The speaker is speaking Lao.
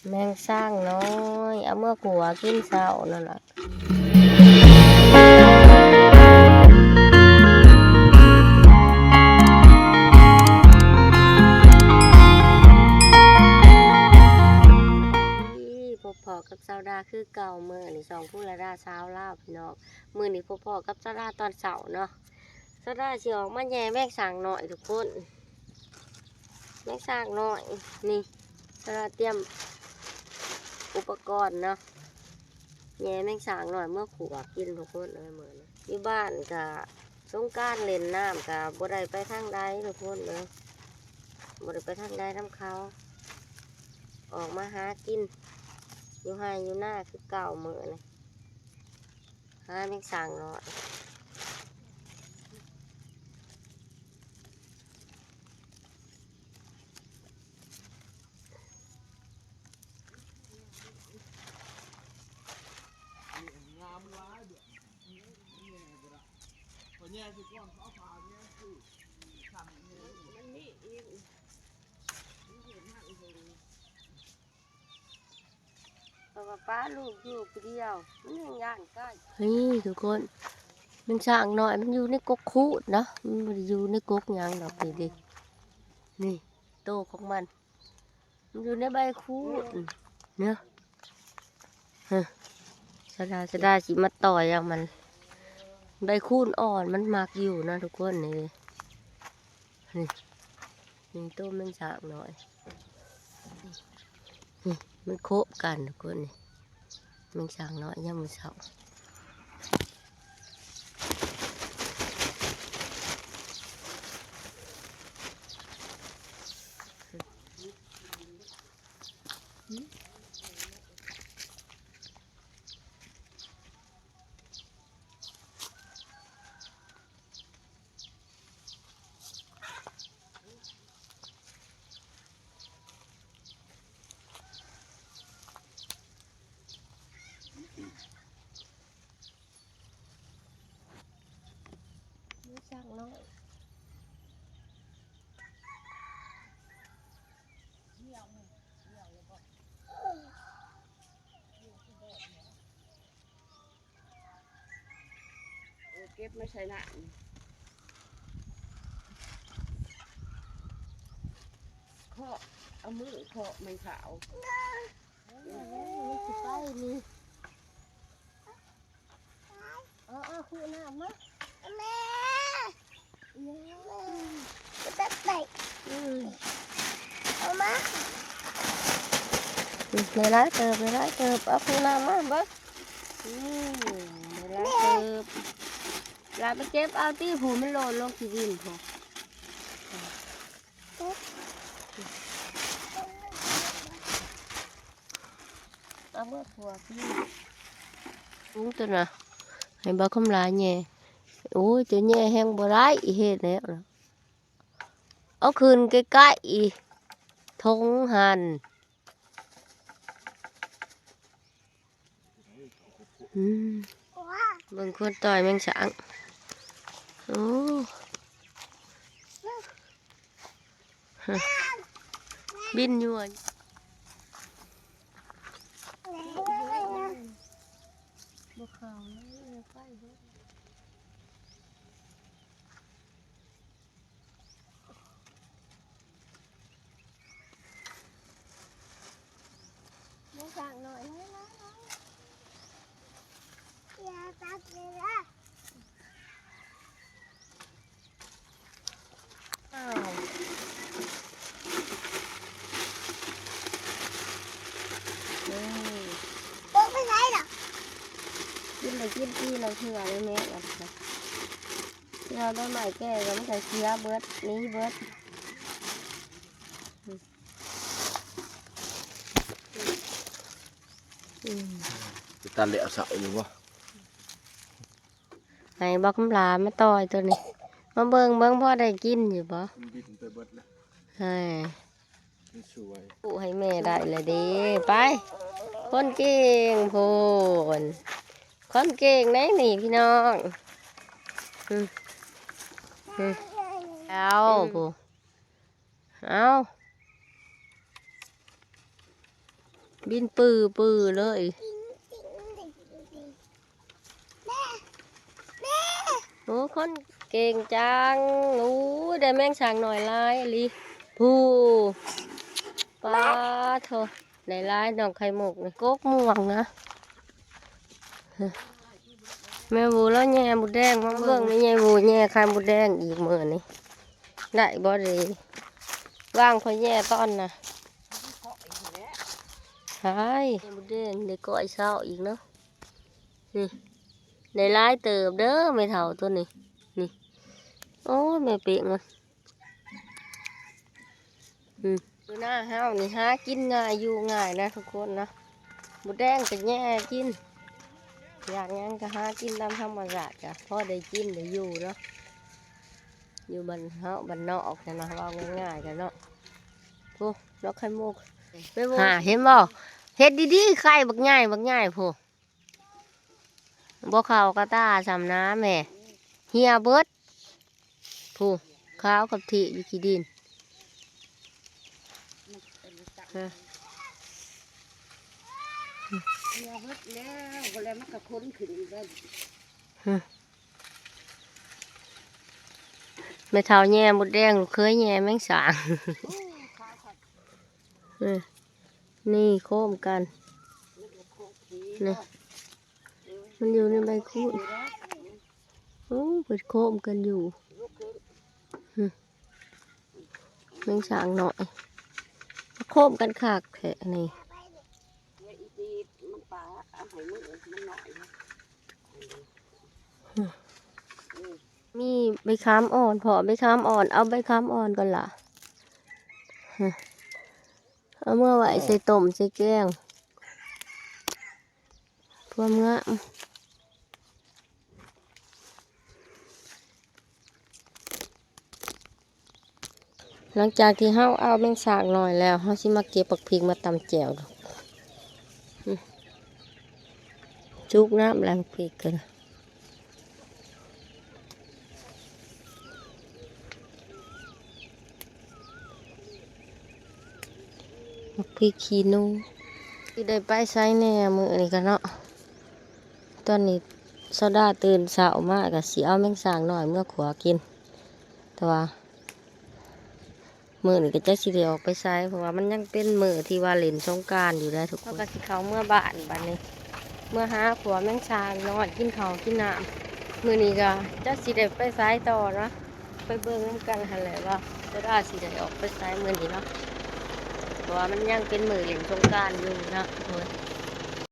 ແມງຊ້າງນ້ອຍ ເອົາເມືອຂົ້ວກິນເຊົ້ານັ້ນລະ. ນີ້ ພົບພໍ້ກັບສາວດາຄືເກົ່າ ມື້ນີ້ຊ່ອງພູລະດາຊາວລາວ ພີ່ນ້ອງ. ມື້ນີ້ພົບພໍ້ກັບສາວດາຕອນເຊົ້າເນາະ. ສາວດາຊິອອກມາແຍ່ແມງຊ້າງນ້ອຍທຸກຄົນ. ແມງຊ້າງນ້ອຍນີ້ ສາວດາຕຽມອຸປະກອນເນາະ ແຍ່ແມງຊ້າງນ້ອຍເມືອຂົ້ວກິນທຸກຄົນເອີຍ. ມື້ນີ້ຢູ່ບ້ານກະສົງການເລ່ນນ້ຳກະບໍ່ໄດ້ໄປທາງໃດທຸກຄົນເອີຍ ບໍ່ໄດ້ໄປທາງໃດນຳເຂົາ ອອກມາຫາກິນຢູ່ໄຮ່ຢູ່ນາຄືເກົ່າມື້ນີ້. ຫາແມງຊ້າງນ້ອຍ. ເພາະວ່າປ້າລູກຢູ່ຜູ້ດຽວ ມັນຍັງຢ້ານໄກ່. ນີ້ທຸກຄົນ ແມງຊ້າງນ້ອຍ ມັນຢູ່ໃນກົກຂູດນະ ມັນບໍ່ໄດ້ຢູ່ໃນກົກຫຍັງດອກ. ນີ້ເດ້ ນີ້ໂຕຂອງມັນ ມັນຢູ່ໃນໃບຂູດເນາະ. ຮະ ສາວດາ ສາວດາຊິມາຕໍ່ຍເອົາມັນ ໃບຂູດອ່ອນມັນມັກຢູ່ນະທຸກຄົນ. ນີ້ ນີ້ ນີ້ໂຕແມງຊ້າງນ້ອຍ ນີ້ ມັນໂຄບກັນທຸກຄົນ. ນີ້ແມງຊ້າງນ້ອຍຍາມມື້ເຊົ້າ. ມີຊ້າງນ້ອຍ. ເກັບມາໃສ່ນ້ຳ ເຄາະ ເອົາມືເຄາະແມງຂາວ. ມັນຊິໄປນີ້ ເອົາ ເອົາຄຸນ້ຳມາ ແມ່ ແມ່ ອືມ ເອົາມາ ອືມ ໄດ້ຫຼາຍເຕີບ ໄດ້ຫຼາຍເຕີບ ເອົາຄຸນ້ຳມາເບິ່ງ. ອືມ ໄດ້ຫຼາຍເຕີບ ຫຼາຍໄປເກັບເອົາຕິ ຜູ້ມັນໂລນລົງຂີ້ດິນພຸ້ນ. ເອົາເມືອຂົ້ວກິນ ປຸງຕົວນະ ໃຫ້ບັກຄຳຫຼາແຍ່. ໂອ້ຍ ເຈົ້າແຍ່ແຮງບໍ່ໄດ້ ເຮັດແລ້ວນະ ເອົາຂຶ້ນໃກ້ໆ ທົ່ງຫັ້ນ. ອືມ ເບິ່ງຄົນຕ່ອຍແມງຊ້າງ ໂອ້ ບິນຍົວ ບໍ່ເຂົ້າ ໄປເບິ່ງ. ແມ່ຊ້າງນ້ອຍ ນ້ອຍໆ ຢ່າຕັດເລີຍນະ ອ້າວ ເອີ ຕົກໄປໃສລະ ກິນໄດ້ກິນປີລະເທື່ອເລີຍແມ່ ວ່າ ເວລາໃບໄມ້ແກ່ແລ້ວມັນກະເສຍເບິດ ໜີເບິດ. ອືມ ເປັນຕາແຫຼວເສົາຢູ່ບໍ່? ໃຫ້ບັກຄຳຫຼາມາຕ່ອຍໂຕນີ້ ມາເບິ່ງເບິ່ງພໍໄດ້ກິນຢູ່ບໍ່? ມັນບິນໄປເບິດແລ້ວ ໃຫ້ ມັນສວຍ ປູໃຫ້ແມ່ໄດ້ແລ້ວເດ້ ໄປ ຄົນເກັ່ງພຸ້ນ ຄົນເກັ່ງໃດນີ້ພີ່ນ້ອງ ອືມ ອືມ ເອົາ ອືມ ຜູ້ ເອົາ ອືມ ເອົາ ບິນປືໆເລີຍ. ໂອ້ ຄົນເກັ່ງຈັງ. ໂອ້ຍ ໄດ້ແມງສາງໜ້ອຍຫຼາຍອີ່ຫຼີ. ຜູ້ ປາໂທ້ ໄດ້ຫຼາຍ ນ້ອງໄຂ່ມຸກນີ້ ກົກມ່ວງນະ. ແມ່ຫວູລາວແຍ່ມົດແດງ ມາເບິ່ງແມ່ໃຫຍ່ຫວູແຍ່ໄຂ່ມົດແດງອີກມື້ນີ້ ໄດ້ບໍ່ເດ? ວາງຂ້ອຍແຍ່ຕອນນະ. ຫາຍ ມົດແດງໄດ້ກ້ອຍເຊົ້າອີກເນາະ. ນີ້ ໄດ້ຫຼາຍເຕີບເດີແມ່ເຖົ້າໂຕນີ້. ນີ້ ໂອ້ຍ ແມ່ເປະມັນ. ອືມ ຢູ່ໜ້າເຮົານີ້ຫາກິນງ່າຍ ຢູ່ງ່າຍນະທຸກຄົນນະ. ມົດແດງກໍແຍ່ກິນ ຢາກຫຍັງກໍຫາກິນຕາມທຳມະຊາດ ກໍພໍໄດ້ກິນໄດ້ຢູ່ເນາະ. ຢູ່ບ້ານເຮົາບ້ານນອກຫັ້ນນະ ເວົ້າງ່າຍໆກັນເນາະ. ໂອ້ ດອກໄຂ່ມຸກ ໄປໂຫວດ ຫາ ເຫັນບໍ່? ເຮັດດີໆ ໄຂ່ບັກໃຫຍ່ ບັກໃຫຍ່ພຸ້ນ. ບໍ່ເຂົ້າກະຕາຊ້ຳນາແມ່ ເຫ່ຍເບິດ. ຜູ້ ຂາວກັບທີ່ຢູ່ຂີ້ດິນ. ເຫ່ຍເບິດແລ້ວ ບໍ່ແລ້ວມັນກະຂົນຂຶ້ນອີກແລ້ວ. ແມ່ເຖົ້າແຍ່ມົດແດງ ລູກເຂີຍແຍ່ແມງສາງ. ເອີ ນີ້ໂຄມກັນ ນີ້ ມັນຢູ່ໃນໃບຄູດ. ໂອ້ ເພິ່ນໂຄມກັນຢູ່. ຫຶ ແມງສາງໜ້ອຍ ໂຄມກັນຄັກແທ້ນີ້. ມີໃບຂາມອ່ອນ ເພາະໃບຂາມອ່ອນ ເອົາໃບຂາມອ່ອນກ່ອນລະ. ເອົາເມືອໄວ້ໃສ່ຕົ້ມໃສ່ແກງ ຄວາມງາມ. ຫຼັງຈາກທີ່ເຮົາເອົາແມງສາກໜ້ອຍແລ້ວ ເຮົາຊິມາເກັບບັກພິກມາຕຳແຈ່ວ. ອືມ ສຸກນ້ຳແລ້ວ ບັກພິກກໍ ບັກພິກຂີ້ໜູ. ຊິໄດ້ໄປໃສແດ່ມື້ນີ້ກະເນາະ? ຕອນນີ້ຊາວດາຕື່ນເຊົ້າມາກະຊິເອົາແມງສາກໜ້ອຍເມືອຂົ້ວກິນ ແຕ່ວ່າມື້ນີ້ກະຈັກຊິໄດ້ອອກໄປໃສ ເພາະວ່າມັນຍັງເປັນມື້ທີ່ວ່າຫຼິ້ນສົງການຢູ່ເດ້ທຸກຄົນ. ເຮົາກະຊິເຂົ້າເມືອບ້ານບາດນີ້ ເມືອຫາຂົ້ວແມງສາກໜ້ອຍ ກິນເຂົ້າກິນນ້ຳ. ມື້ນີ້ກະຈັກຊິໄດ້ໄປໃສຕໍ່ເນາະ ໄປເບິ່ງນຳກັນຫັ້ນແຫຼະວ່າຊາວດາຊິໄດ້ອອກໄປໃສມື້ນີ້ເນາະ ເພາະວ່າມັນຍັງເປັນມື້ຫຼິ້ນສົງການຢູ່ເນາະ.